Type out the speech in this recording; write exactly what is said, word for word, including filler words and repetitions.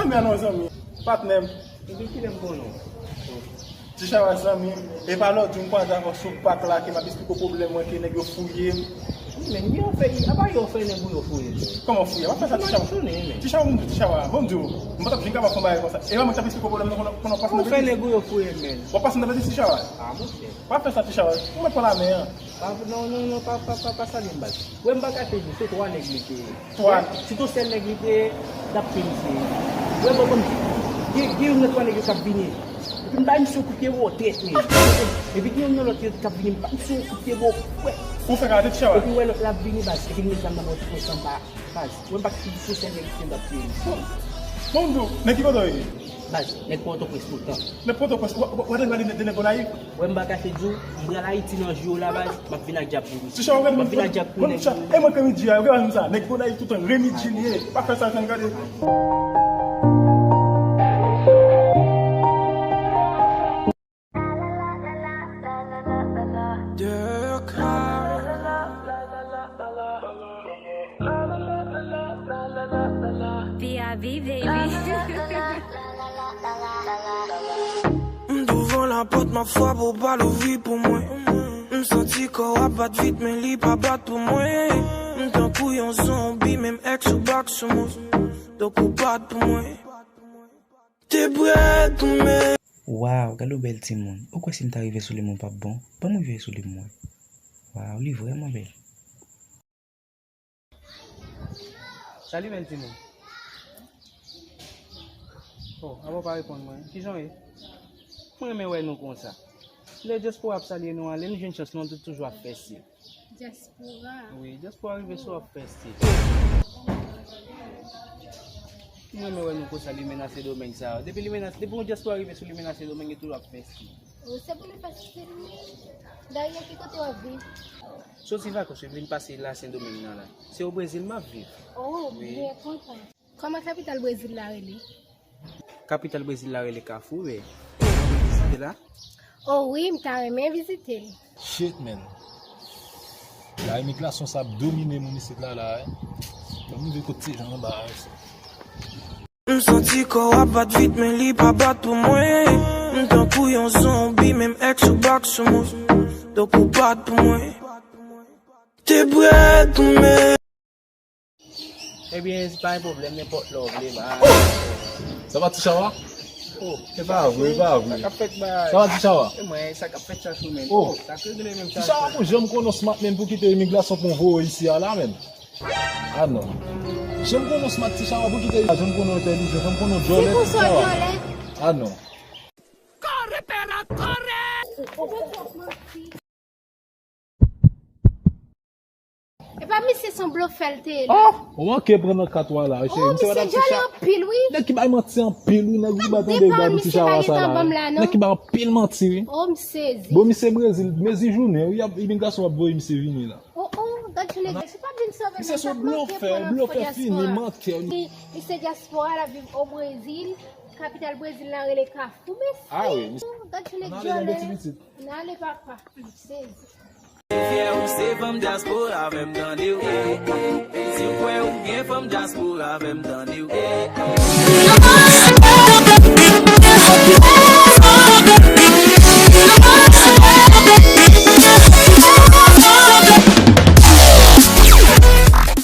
Zanmi a non zanmi, patnè m. Depi kilè m konnen w? Ti Chawa zanmi m, e pa lòt jou m kwaze avè w sou pak la ke m ap esplike w pwoblèm mwen ke nèg yo fouye m. Men, yo fè, apa yo fè nèg ou yo fouye l? Kòman fouye? W ap fè sa Ti Chawa? Ti Chawa, ban m di w, ban m di w, m pa t ap janm kapab fè yon bagay konsa. E pa mwen k t ap esplike w pwoblèm nan, konnen w ap pase nan betiz. Ou fè nèg ou yo fouye m, men. W ap pase nan betiz Ti Chawa. Ah, monchè. W ap fè sa Ti Chawa. Ou mèt pran lamen an. Pa, non, non, non, pa, pa, pa, pa salye m baz. Wè m pa kache di w, se twa nèg li te ye. Twa. Si t on sèl nèg li te ye, t ap fini se. Wè bon, bon, gen, gen youn nan twa nèg yo k ap vini. Epi m bay misye yon kout pye bò tèt li. Epi gen youn nan lòt yo k ap vini, m bay misye yon kout pye bò kwèt. Ou fè karate Ti Chawa? Epi wè lòt la ap vini baz, epi l met zam nan bò ti konsan ba. Baz, wè m pa ki sou sèl nèg ki t ap fini. Bon, m di w, nèg ki kote w ye? Baz, nèg Pòtoprens toutan. Nèg Pòtoprens, w, w, w ap pale de, de nèg Gonayiv? Wè m pa kache di w, m pral Ayiti nan jou yo la baz, m ap vin ak djab pou misye. Ti Chawa, w gade m ap vin ak djab pou nèg yo. E mwen ke m di a, yo gade m sa, nèg Gonayiv toutan, Remy G li ye. Pa fè sa, jan gade. P I B, baby. M douvan lapòt, m ap frape, ou pa louvri pou mwen. M santi kò w ap bat vit, men li pa bat pou mwen. M tankou yon zonbi, menm èks ou bak sou mwen. Donk ou bat pou mwen. Te prèt pou mwen. Waw, gade yon bèl timoun. Ou kwè si m ta rive sou li m w p ap bon? Ban m rive sou li m wè. Waw, li vrèman bèl. Salut, bèl timoun. Oh, apa w pa reponn mwen? Kijan w ye? Mwen renmen wè nou konsa. Lè dyaspora ap salye nou an, lè nou jwenn chans nou an, nou toujou ap fè stil. Dyaspora? Wi, dyaspora rive sou ap fè stil. Mwen renmen wè nou konsa, Limena Sendomeng sa yo. Depi Limena, depi yon dyaspora rive sou Limena Sendomeng, yo toujou ap fè stil. Oh, se pou nou fè stil, wi. Dayè, ki kote w ap viv? Soti vakans, yo vin pase la Sendomeng nan la. Se o Brezil m ap viv. Oh, wi. Byen kontan. Kòman kapital Brezil la rele? Kapital Brezil la rele Kafou, wi. Ou vle vizite la? Oh wi, m ta renmen vizite l. Shit, man. La imigrasyon sa ap domine moun isit la, la, eh. Ban m rive kot ti jan anba a, sa. M santi kò w ap bat vit, men li pa bat pou mwen. M tankou yon zonbi, menm èks ou bak sou mwen. Donk ou bat pou mwen. Te prèt pou mwen. Ebyen, se pa yon pwoblèm, nenpòt lè w vle, ba. Oh! Sa va, Ti Chawa? Oh, e pa vre, e pa vre. Sa k ap fèt, ba? Sa va, Ti Chawa? E mwen, sa k ap fèt, Chachou, menm. Oh, sa k regle menm, Chachou. Ti Chawa, pou jan m konnen w smart, menm, pou kite imigrasyon pou w voye w isi a la, menm. Ah non. Jan m konnen w smart, Ti Chawa, pou kite, jan m konnen w entèlijan, jan m konnen w djòlè, Ti Chawa. Ah non. Kore pera kore! Epa misye se yon blofè l te ye la. Oh, ou manke pran nan kat ou a la, wi, cheri. Oh, misye djòlè anpil, wi. Nèg ki bay manti anpil, wi, nèg ki bay tande, gade Ti Chawa sa la. Nèg ki bay anpil manti, wi. Oh, m sezi. Bon, misye Brezil, mezi jounen, wi, y ap, imigrasyon ap voye misye vini la. Oh, oh, gad jan nèg se pa vin sove, misye se yon blofè, blofè fini, mantè. Misye dyaspora, l ap viv o Brezil, kapital Brezil la rele Kafou, mesye. Ah wi, misye. Oh, gad jan nèg djòlè. N ale, papa. M sezi. Ou fyè ou se fanm dyaspora, fè m tande w. Si w kwè ou gen fanm dyaspora, fè m tande w.